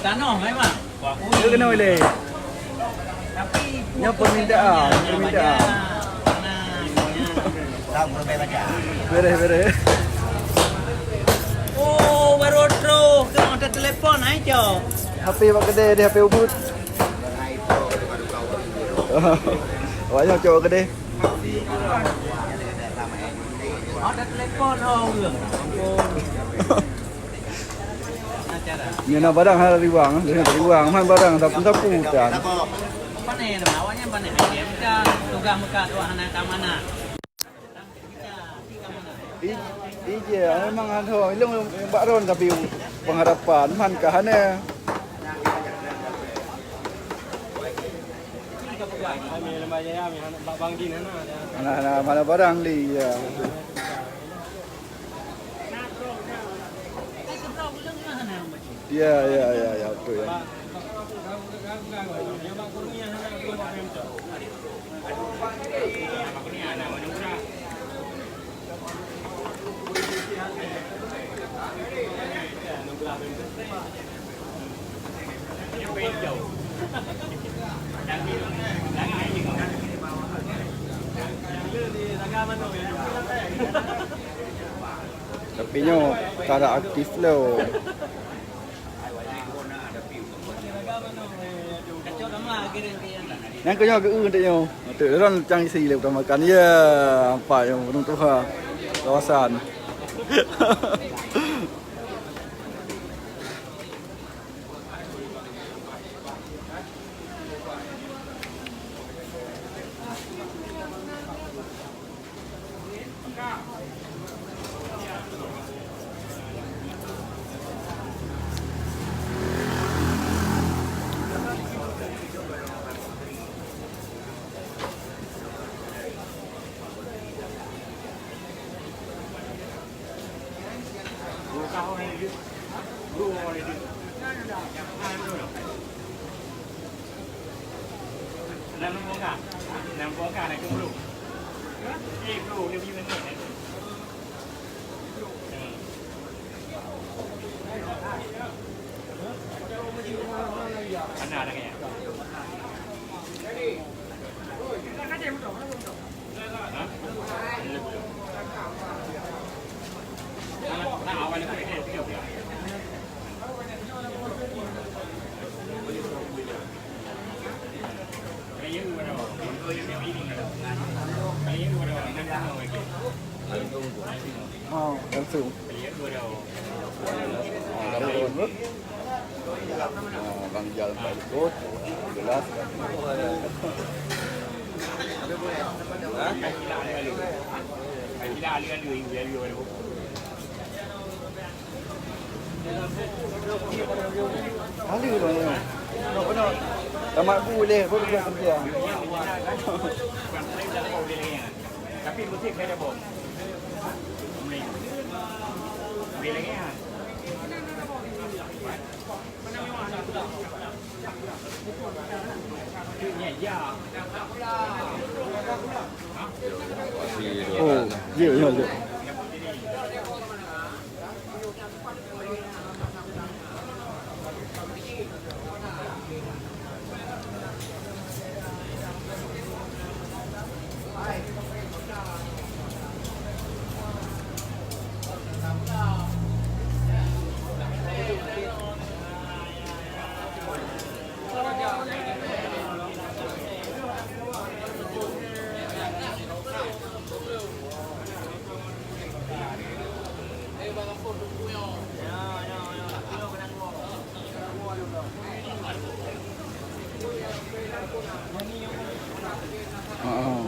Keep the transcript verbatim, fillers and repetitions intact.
Tanoh memang. Dia kena oleh. Tapi nyoe permintaan, permintaan. Beres-beres. Oh, baru terus. Kena ada telepon ai, Cok. H P bak kedai, ada H P ubit. Awak nyoe cok kedai. Ada telepon, oh, urang. Ampun. Nyan na barang hana riwang, hana riwang, man barang sapu-sapu tan. Pane nama awaknya pane ai dia meuka tugas meuka tu hana ka mana. I-, ije, memang hana ilong bak ron tapi pengharapan man ka hana. Hana, hana, hana barang li, ya. Ya, ya, ya, ya, betul ya. Tapi nyoe ka aktif lom. Nyang keu nyoe geu-eu nteuk nyoe. Nteuk lôn cang isi lé utamakan. Ya, nampak nyoe ureueng tuha kawasan. Oh, langsung. Ah, Bang Jal empat ikut, jelas. Hali tu, ya. Tamat bu leh, baru dia kerja. Tapi betul saya dah bom. Boleh lagi, ha? Oh, ya, ya, ya. Heeh.